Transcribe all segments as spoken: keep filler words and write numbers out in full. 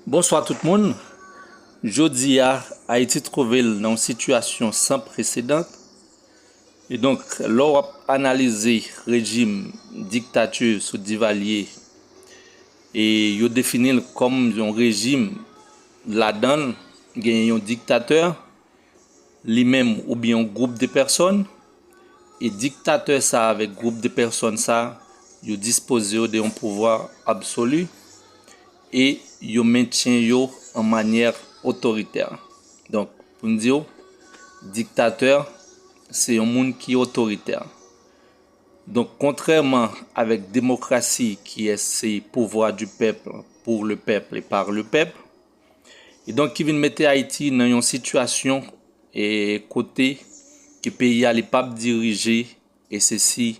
Bonswa tout moun. Jodi a, Ayiti twouve l nan yon sitiyasyon san presedan. E donk, lè w ap analize rejim diktati sou Divalye, e yo defini l kòm yon rejim, ladan l genyen yon diktatè, li menm oubyen yon gwoup de pèsòn, e diktatè sa avèk gwoup de pèsòn sa, yo dispoze yo de yon pouvwa absoli, e yo mentyen yo an manyè otoritè. Donk, pou n di w, diktatè, se yon moun ki otoritè. Donk, kontrèman avèk demokrasi, ki se pouvoir du peuple, pour le peuple et par le peuple, e donk ki vin mete Ayiti nan yon sitiyasyon, e kote ke peyi a li p ap dirije, e se si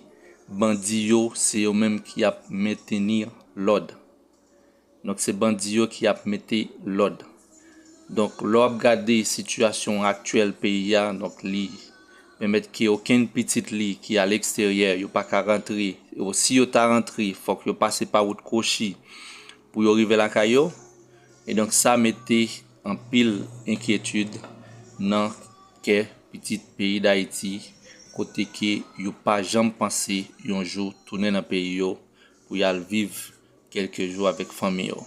bandi yo, se yo menm ki ap mentni lòd. Donk, se bandi yo ki ap mete lòd. Donk, lè w ap gade sitiyasyon aktyèl peyi a, donk, li pèmèt ke okenn pitit li ki a leksteryè, yo pa ka rantre, ou si yo ta rantre, fòk yo pase pa wout kwochi pou yo rive lakay yo. E donk, sa mete anpil enkyetid nan kè pitit peyi Dayiti, kote ke yo pa janm panse yon jou tounen nan peyi yo pou y al viv kèlke jou avèk fanmi yo.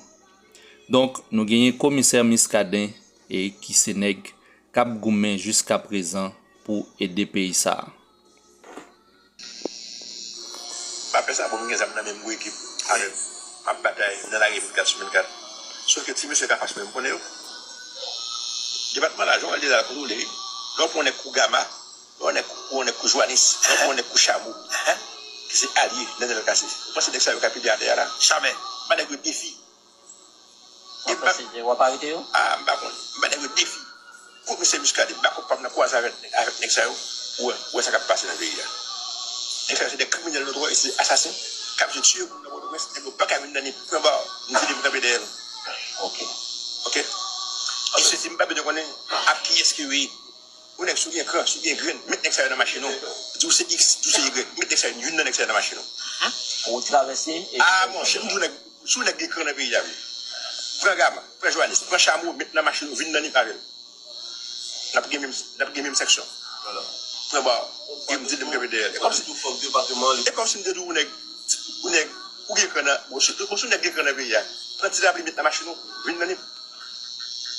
Donk, nou genyen komisè Muscadin, e ki se nèg k ap goumen jiskaprezan pou ede peyi sa a. M pa fè sa, bon, m gen zam nan men m, gwo ekip avè m. M ap batay nan lari vennkat sou vennkat. Sof ke ti mesye k anfas mwen, m konnen yo. Depatman la, jan w wè l deja l kontwole, wi. Lè w pran yon nèg kou Gama, lè w nèg kou, lè w nèg kou Joanis, lè w pran yon nèg kou Chamo, ki se alye Nènèl Cassy. Ou panse nèg sa yo ka pede atè a la? Jamè. M ba nèg yo defi. W ap fè se w ap arete yo? Ah, m pa konn. M ba nèg yo defi. Komisè Muscadin, bakòp pa m nan kwaze avèk, avèk nèg sa yo. Ou wè, ou wè sa k ap pase nan peyi a. Nèg sa yo se de kriminèl notwè, e se asasen k ap vin tiye moun nan Pòtoprens. Nèg yo pa ka vin nan ni pran ba m, m vide m kanpe dèyè l. Ok. Ok? Misye di m pa bezwen konnen ak kiyès ke yo ye. Yon nèg, si w gen kran, si w gen grenn, met nèg sa yo nan machin ou. Di w se X, di w se Y, met nèg sa yo, youn nan nèg sa yo nan machin ou. Ou travèse e... Ah, monchè, m di w nèg, si w nèg gen kran nan peyi a, wi. Pran Gama, pran Joanis, pran Chamo, met nan machin ou, vin nan Nip avè l. N ap gen menm, n ap gen menm sanksyon. Pran ba w, e m di l m kanpe dèyè l. E kòmsi, e kòmsi m te di w nèg, ou nèg, ou gen kran nan, bon, si, bon, si w nèg gen kran nan peyi a, pran ti lapli met nan machin ou, vin nan Nip.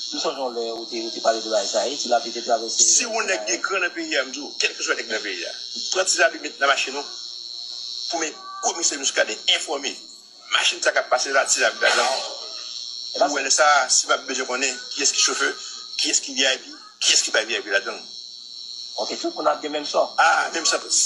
M sonje yon lè ou te, ou te pale de bagay sa, e ti lapli te travèse. Si yon nèg gen kran nan peyi a, m di w, kèlkeswa nèg nan peyi a, pran ti lapli met nan machin ou, pou men komisè Muscadin enfòme. Machin sa k ap pase la, ti lapli ladan. Pou wè lè sa a, si m ap bezwen konnen kiyès ki chofè, kiyès ki V I P, kiyès ki pa V I P ladan. Ok, tout moun ap gen menm sò. Ah, menm santans.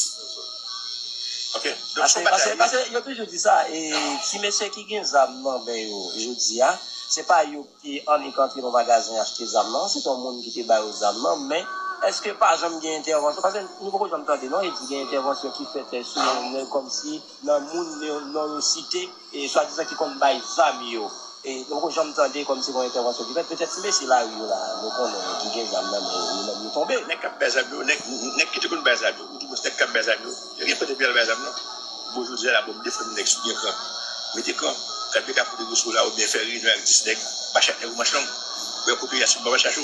Ok. Donk, se yon batay, wi. Paske, paske yo toujou di sa, e ti mesye ki gen zam nan men yo jodi a, se pa yo ki annik antre nan magazen achte zam nan, se te yon moun ki te ba yo zam nan, men èske pa janm gen entèvansyon? Paske nou poko janm tande, non, e di gen entèvansyon ki fèt, eh, sou yon nèg kòmsi nan moun yo, non yo site, e swadizan ki konn bay zam yo. E nou poko janm tande kòmsi gon entèvansyon ki fèt. Petèt se mesye lari yo la, nou konnen ki gen zam nan men yo, yo menm yo tonbe. Nèg k ap bay zam yo, nèg, nèg ki te konn bay zam yo, ou di mwen nèg k ap bay zam yo, yo gen kote pou y al bay zam nan. Bon, jodi a la, bon, m defann nèg si w gen kran. Mete kran. Gad de Kafou de Goso la, oubyen fè reyinyon ak dis nèg, ba chak nèg yon manch long. Ou wè kote y a sou baba chacho.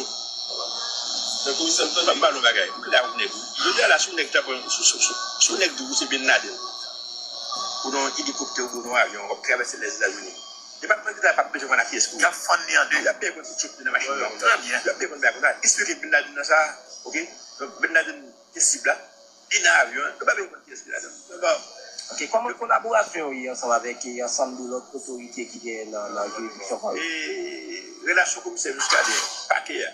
Donk, wi, sa m tande. Ban m ba nou bagay. M klè ak nèg, wi. Jodi a la, si yon nèg ta pran, si, si, si, si yon nèg di w se Bin Laden, ou nan yon elikoptè, ou nan yon avyon, w ap travèse Lèzetazini. Depatman Deta p ap bezwen konn a kiyès ke w ye. Y ap fann li an de. Y ap bezwen konn si Trump te nan machin nan. Trè byen. Y ap bezwen konn bagay konsa. Eksplike Bin Laden nan sa, ok? Donk, Bin Laden te sib la. Li nan avyon an. Yo pa bezwen konn kiyès ki ladan. Yo pa... Ok, kòman kolaborasyon w ye ansanm avèk, e, ansanm de lòt otorite ki genyen nan, nan jiridiksyon pa w yo? E, relasyon komisè Muscadin, pakè a,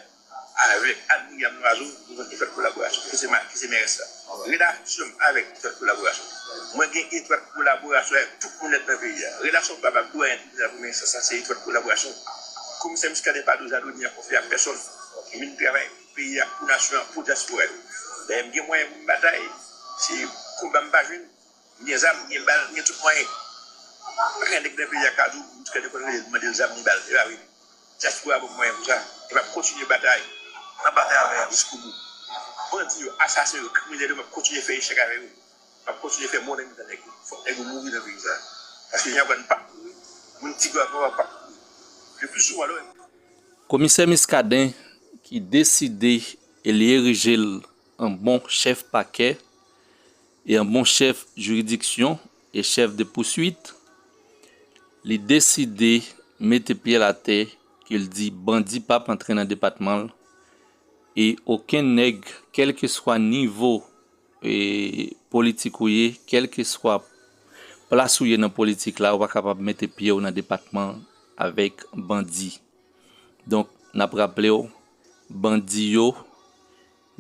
avèk Adriam Noiseau, nou jwenn etwat kolaborasyon, ki se ma-, ki se mèrès la. Relasyon m avèk etwat kolaborasyon. Mwen gen etwat kolaborasyon avèk tout moun nèt nan peyi a. Relasyon m pa avèk dwayen tribinal premye enstans la, se etwat kolaborasyon. Komisè Muscadin pa dwe zadoni a konfye ak pèsonn. Li vin travay pou peyi a, pou nasyon an, pou dyaspora yo. Dayè, m gen mwayen pou m batay, se konba m pa jwenn, m gen zam, m gen bal, m gen tout mwayen. Pa gen nèg nan peyi a ka di w, m tou kè de konn rele l, mande l zam ni bal. E pa vre. Dyaspora ban m mwayen pou sa. E m ap kontinye batay. M ap batay avè l jiskobout. Bandi yo, asasen yo, kriminèl yo, m ap kontinye fè echèk avè yo. M ap kontinye fè mò nan mitan nèg yo. Fòk nèg yo mouri nan peyi sa. Paske jan w wè n p ap mouri. Moun ti gwa pa p ap mouri. Le plus Komisè Muscadin ki deside e li erije l an bon chèf pakè e an bon chèf jiridiksyon e chèf de pouswit, li deside mete pye l atè ke l di bandi p ap antre nan depatman l e okenn nèg, kèlkeswa nivo e politik ou ye, kèlkeswa plas ou ye nan politik la, ou pa kapab mete pye w nan depatman avèk bandi. Donk, n ap raple w, bandi yo,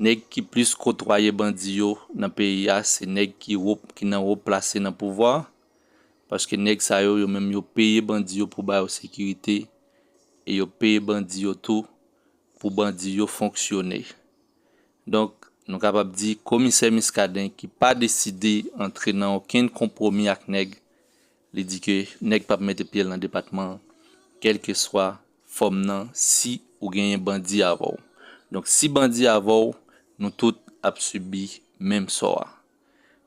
nèg ki plis kotwaye bandi yo nan peyi a, se nèg ki wo, ki nan wo plase nan pouvwa, paske nèg sa yo, yo menm yo peye bandi yo pou ba yo sekirite, e yo peye bandi yo tou pou bandi yo fonksyone. Donk, nou kapab di komisè Muscadin ki pa deside antre nan okenn konpwomi ak nèg, li di ke nèg p ap mete pye l nan depatman an, kèlkeswa fòm nan, si ou genyen bandi avè w. Donk, si bandi avè w, nou tout ap sibi menm sò a.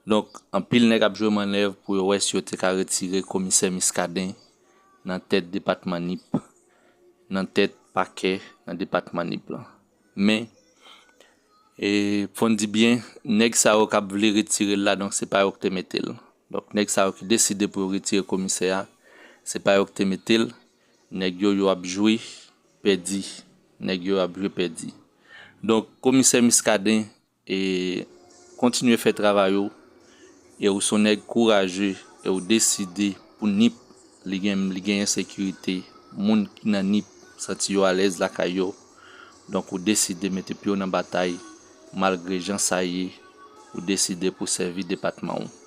Donk, anpil nèg ap jwe mannèv pou yo wè si yo te ka retire komisè Muscadin nan tèt depatman Nip, nan tèt pakè nan depatman Nip lan. Men, e, fò n di byen, nèg sa yo k ap vle retire l la, donk se pa yo k te mete l. Donk, nèg sa yo ki deside pou yo retire komisè a, se pa yo k te mete l. Nèg yo, yo ap jwe pèdi. Nèg yo ap jwe pèdi. Donk, komisè Muscadin, e, kontinye fè travay ou. E ou se yon nèg kouraje, e ou deside pou Nip, li gen, li genyen sekirite. Moun ki nan Nip santi yo alèz lakay yo. Donk, ou deside mete pye w nan batay, malgre jan sa ye, ou deside pou sèvi depatman w.